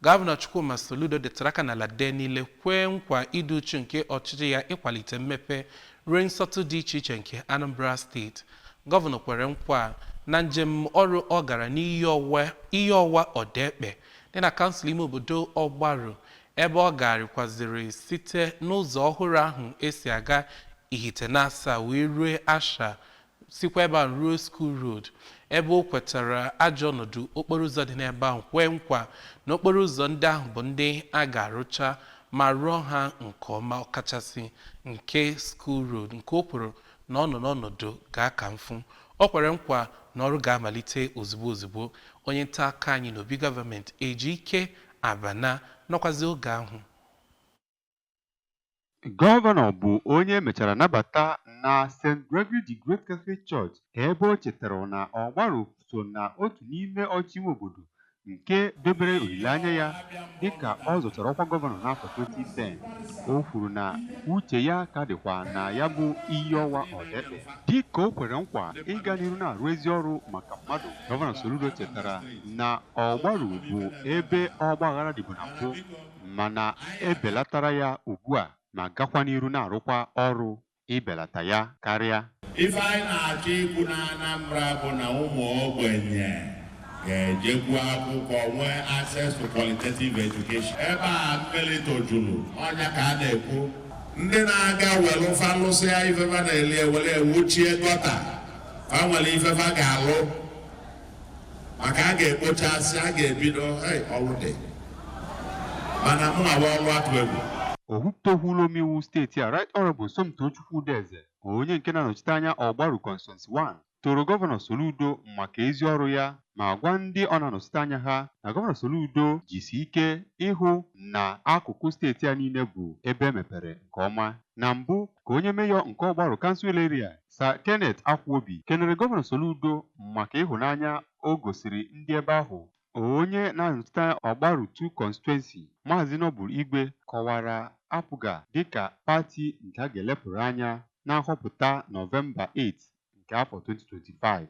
Gọvanọ Chukwuma Soludo detara aka n'ala dee niile kwee nkwa ịdị uchu nke ọchịchị ya ịkwalite mmepe ruo nsọtụ dị iche iche nke Anambra Steeti. Gọvanọ kwere nkwa na njem ọrụ ọ gara n'Iyiọwa Ọdaekpe dị na kansụl ime obodo Ọgbaru, ebe ọ gagharịkwaziri site n'ụzọ ọhụrụ ahụ esi aga Ihitenansa wee rue Asha, sikwa ebe ahụ ruo School Road, ebe o kwetara ajọ ọnọdụ okporo ụzọ dị n'ebe ahụ, kwee nkwa na okporo ụzọ ndị ahụ bụ ndị a ga-arụcha ma rụọ ha nke ọma, ọkachasị nke School Road nke o kwuru na ọ nọ n'ọnọdụ ga-aka mfu. O kwere nkwa na ọrụ ga-amalite ozugbo ozugbo. Onye nta akụkọ anyị n'obi gọọmenti, Ejike Abana, nọkwazi oge ahụ. Gọvanọ bụ onye emechara nabata na St. Gregory the Great Catholic Church, ebe o chetara na Ọgbaru so na otu n'ime ọchịchị ime obodo nke dobere olileanya ya dịka ọ zọchara ọkwa gọvanọ n'afọ 2010. O kwuru na uche ya ka dịkwa na ya bụ Iyiọwa Ọdaekpe, dịka o kwere nkwa ịga n'ihu na-arụ ezi ọrụ maka mmadụ. Gọvanọ Soludo chetara na Ọgbaru bụ ebe ọgbaghara dịbu na mbụ, mana ebelatara ya ugbu a ma gakwa n'iru na-arụkwa ọrụ ibelata ya karịa. Ife anyị na-achọ ikwu na Anambra bụ na ụmụ ogbenye ga-ejekwu akwụkwọ, nwee access to qualitative education. Ebe a mmiri tojuru ọnya ka a na-ekwu, ndị na-aga welu falụsịa ifefa na-eli ewere ewuchie gutter, fa nwere ifefa ga-alụ maka a ga-ekpochasị, a ga-ebido. Hey, ọrụ dị, mana mụ awa ọrụ atụ egwu. Okwutokwulu omeiwu steeti a, Right Honorable Somtochukwu Udeze, onye nke na-anọchite anya Ọgbaru Constituency 1, toro Gọvanọ Soludo maka ezi ọrụ ya ma gwa ndị ọ na-anọchite anya ha na Gọvanọ Soludo jisi ike ịhụ na akụkụ steeti a niile bụ ebe emepere nke ọma. Na mbụ ka onye mayor nke Ọgbaru Council Area, Sir Kenneth Akwuobi, kenere Gọvanọ Soludo maka ịhụnanya o gosiri ndị ebe ahụ. Onye na-anọchite anya Ọgbaru 2 Constituency, Maazị Noble Igwe, kọwara APGA dịka pati nke a ga-elepụrụ anya na nhọpụta Nọvemba 8 nke afọ 2025.